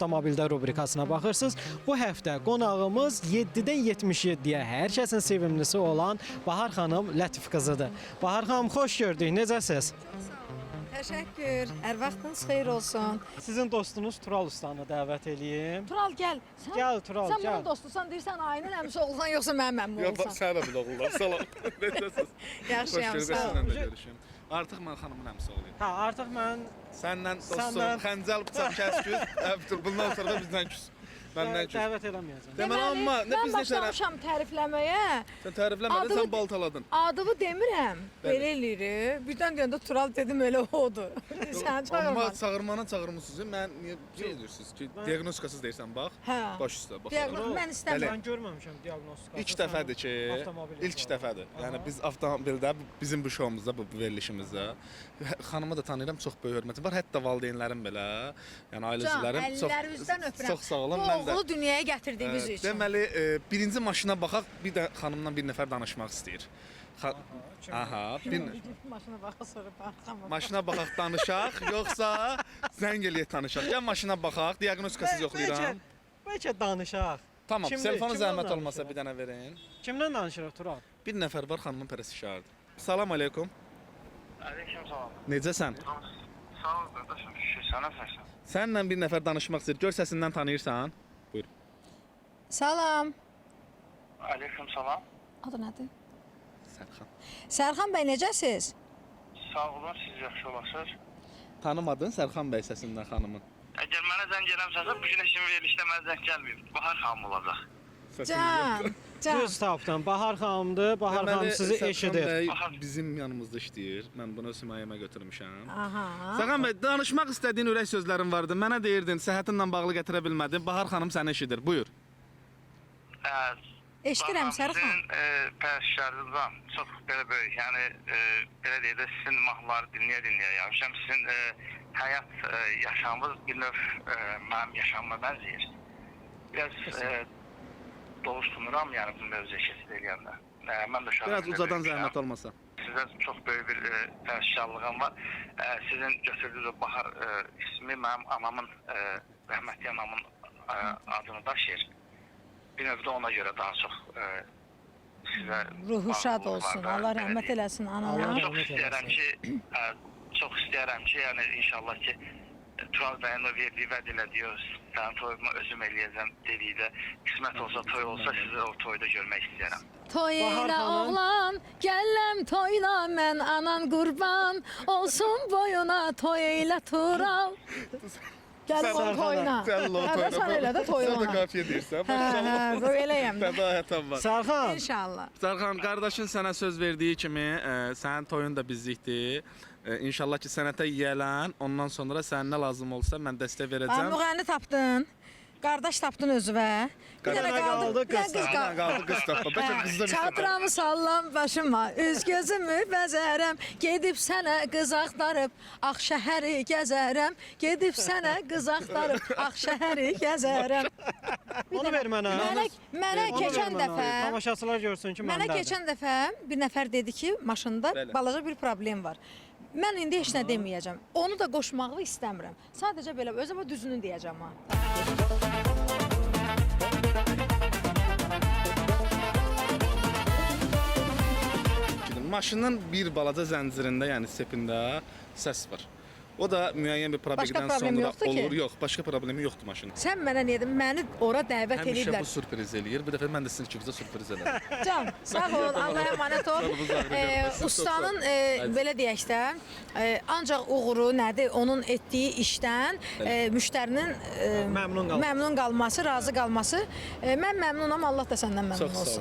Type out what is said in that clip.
Avtomobildə rubrikasına baxırsınız. Bu həftə qonağımız 7-dən 77-yə hər kəsin sevimlisi olan Bahar xanım Lətif qızıdır. Bahar xanım, xoş gördük. Necəsiz? Təşəkkür. Hər vaxtınız xeyir olsun. Sizin dostunuz Tural ustanı dəvət eləyim. Tural gəl. Sən, Gəl Tural, sən gəl. bunun dostusan, deyirsən ayının əmisi oğulsan yoxsa mənim əmim Yox, oğulsan. sən də bil oğullar. Salam. Necəsiz? Xoş Yaxşıyam, gördük, sağ ol. sizinlə də görüşüm. Artıq mən xanımın əmisi oğluyum. Hə, artıq mən Səndən dostum, Səndən- xəncəl bıçaq kəs küs. Əbdül, bundan sonra da bizdən küs. Məndən küs. dəvət eləməyəcəm. Deməli, amma nə mən biz neçə başlamışam tərifləməyə. Sən tərifləmədin, Adımı- sən baltaladın. Adımı demirəm. Bəli. Belə eləyirik. Birdən deyəndə Tural dedim elə odur. Sən Amma çağırma. çağırmana çağırmısınız. Mən niyə şey edirsiniz ki, diaqnostikasız deyirsən bax. Hə. Baş üstə bax. Diaqnoz mən istəmirəm. Mən görməmişəm diaqnostikasını. İlk dəfədir ki, Avtomobil ilk dəfədir. Yəni biz avtomobildə, bizim bu şoumuzda, bu verilişimizdə xanımı da tanıyıram, çox böyük hörmətim var. Hətta valideynlərim belə, yəni ailə Can, üzvlərim çox əllərinizdən öpürəm. Çox sağ olun. Bu Mən də oğlu dünyaya gətirdiyiniz üçün. Deməli, birinci maşına baxaq, bir də xanımdan bir nəfər danışmaq istəyir. Aha, bir Maşına baxa sonra baxam. maşına baxaq, danışaq, yoxsa zəng eləyək danışaq. Gəl maşına baxaq, diaqnostikasız yoxlayıram. Bəlkə danışaq. Tamam, Kimdir? telefonu Kimdən zəhmət olmasa danışırıq? bir dənə verin. Kimdən danışırıq Tural? Bir nəfər var, xanımın pərəstişkarıdır. Salam aleykum. Aleyküm salam. Necəsən? Sağ ol qardaşım, şükür sənə sənsən. Səninlə bir nəfər danışmaq istəyir. Gör səsindən tanıyırsan. Buyur. Salam. Aleyküm salam. Adı nədir? Sərxan. Sərxan bəy necəsiz? Sağ olun, siz yaxşı olasınız. Tanımadın Sərxan bəy səsindən xanımın? Əgər mənə zəng eləmisənsə, bu gün heç kim verilişdə mənə zəng gəlməyib. Bahar xanım olacaq. Can, can. Düz tapdın. Bahar xanımdır. Bahar xanım sizi Sərxan eşidir. bəy bizim yanımızda işləyir. Mən bunu öz himayəmə götürmüşəm. Aha. Sərxan bəy, danışmaq istədiyin ürək sözlərin vardı. Mənə deyirdin, səhhətinlə bağlı gətirə bilmədim. Bahar xanım səni eşidir. Buyur. Eşidirəm Sərxan. Sizin pərəstişkarınızdan çox belə böyük, yəni belə deyək də sizin mahnıları dinləyə-dinləyə yaşamışam. Sizin həyat yaşamınız bir növ mənim yaşamıma bənzəyir. Biraz doğuşmuram yəni bu mövzuya keçid eləyəndə. Mən də uşaq Biraz yaşında uzadan böyümüşəm. zəhmət olmasa. Sizə çox böyük bir pərəstişkarlığım var. Sizin götürdüyünüz o Bahar ismi mənim anamın, rəhmətli anamın adını daşıyır. Bir növdə ona görə daha çox sizə Ruhu şad bağlılıq var olsun. da, Allah belə rəhmət deyim. eləsin Allah anana. Çox rəhmət istəyərəm eləsin. ki, çox istəyərəm ki, yəni inşallah ki Tural bəyin o verdiyi vəd ilə deyir, sənin toyumu özüm eləyəcəm dedikdə, qismət olsa toy olsa sizi o toyda görmək istəyərəm. Toy Bahar elə xanım. oğlan, gələm toyla mən anan qurban olsun boyuna toy elə Tural. Gəl Sən- o toyuna. Sən o Hə, toyuna. sən elə də toyuna. Sən də qafiyə deyirsən. Hə, hə, eləyəm də. Fədahətan var. Sərxan, İnşallah. Sərxan, qardaşın sənə söz verdiyi kimi, sənin toyun da bizlikdir. İnşallah ki, sənətə yiyələn, ondan sonra sənə nə lazım olsa mən dəstək Ha, verəcəm. müğənni tapdın. Qardaş tapdın özünə. Bir dənə Qardaş qaldı, qaldı, bir dənə qız qız qaldı. Qaldı qız tapma. Bəlkə qızda bir səbəb. Çadıramı sallam başıma, üz gözümü bəzərəm. Gedib sənə qız axtarıb, ağ şəhəri gəzərəm. Gedib sənə qız axtarıb, ağ şəhəri gəzərəm. onu ver mənə. Mənə Onu ver keçən mənə. dəfə Tamaşaçılar görsün ki, Mənə məndədir. keçən dəfə bir nəfər dedi ki, maşında Bəli. balaca bir problem var. Mən indi heç nə deməyəcəm. Onu da qoşmağı istəmirəm. Sadəcə belə özümə düzünü deyəcəm ha. Maşının bir balaca zəncirində, yəni sepində səs var. O da müəyyən bir Başqa problemdən problem sonra yoxdur ki? olur. Yox, başqa problemi yoxdur maşının. Sən mənə niyə dedin? Məni ora dəvət Həmişə eləyiblər. bu sürpriz eləyir. Bu dəfə mən də sizin ikimizə sürpriz elədim. Can, sağ ol, Allah'a emanet ol. Canımız ağrı görməsin, çox Ustanın sağ ol. belə deyək də, ancaq uğuru nədir? Onun etdiyi işdən müştərinin Məmnun qalması. məmnun qalması, razı qalması. Mən məmnunam, Allah da səndən məmnun Çox sağ ol. olsun.